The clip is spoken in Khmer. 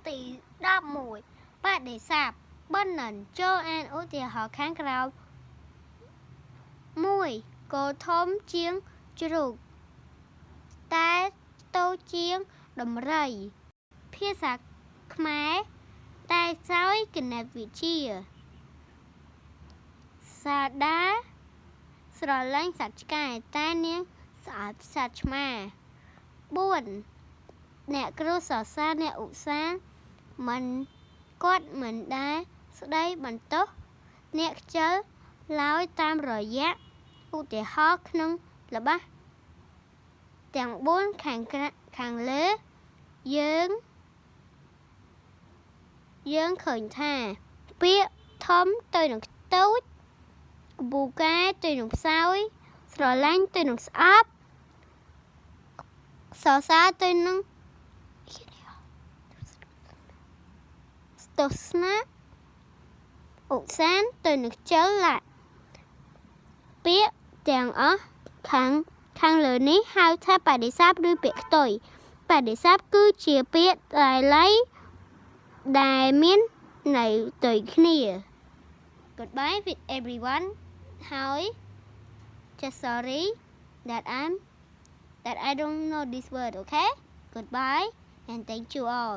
ទី11បដិស័ព្ទបណ្ណិនចូលអានឧទាហរណ៍ខាងក្រោម1គោធំជាងជ្រូកតែតូចជាងដំរី ភាសាខ្មែរតែខ្សោយគណិតវិទ្យាសាដាស្រឡាញ់សត្វឆ្កែតែនាងស្អប់សត្វឆ្មា4អ្នកគ្រូសរសើរអ្នកឧស្សាហ៍មិនគាត់មិនដែលស្ដីបន្ទោសអ្នកខ្ជិលឡើយតាមរយៈឧទាហរណ៍ក្នុងល្បះទាំង4ខាងក្រខាងលើយើងយើងឃើញថា ពាក្យធំទៅនឹងតូចពូកែទៅនឹងខ្សោយស្រឡាញ់ទៅនឹងស្អប់សរសើរទៅនឹងស្ទស្សនៈឧស្សាហ៍ទៅនឹងខ្ជិលឡាពាក្យទាំងអស់ខាងខាងលើនេះហៅថាបដិស័ព្ទឬពាក្យខ្ទុយបដិស័ព្ទគឺជាពាក្យដែលឡៃដែលមានន័យផ្ទុយគ្នា Goodbye with everyone. ហើយ just sorry that I don't know this word. Okay, goodbye and thank you all.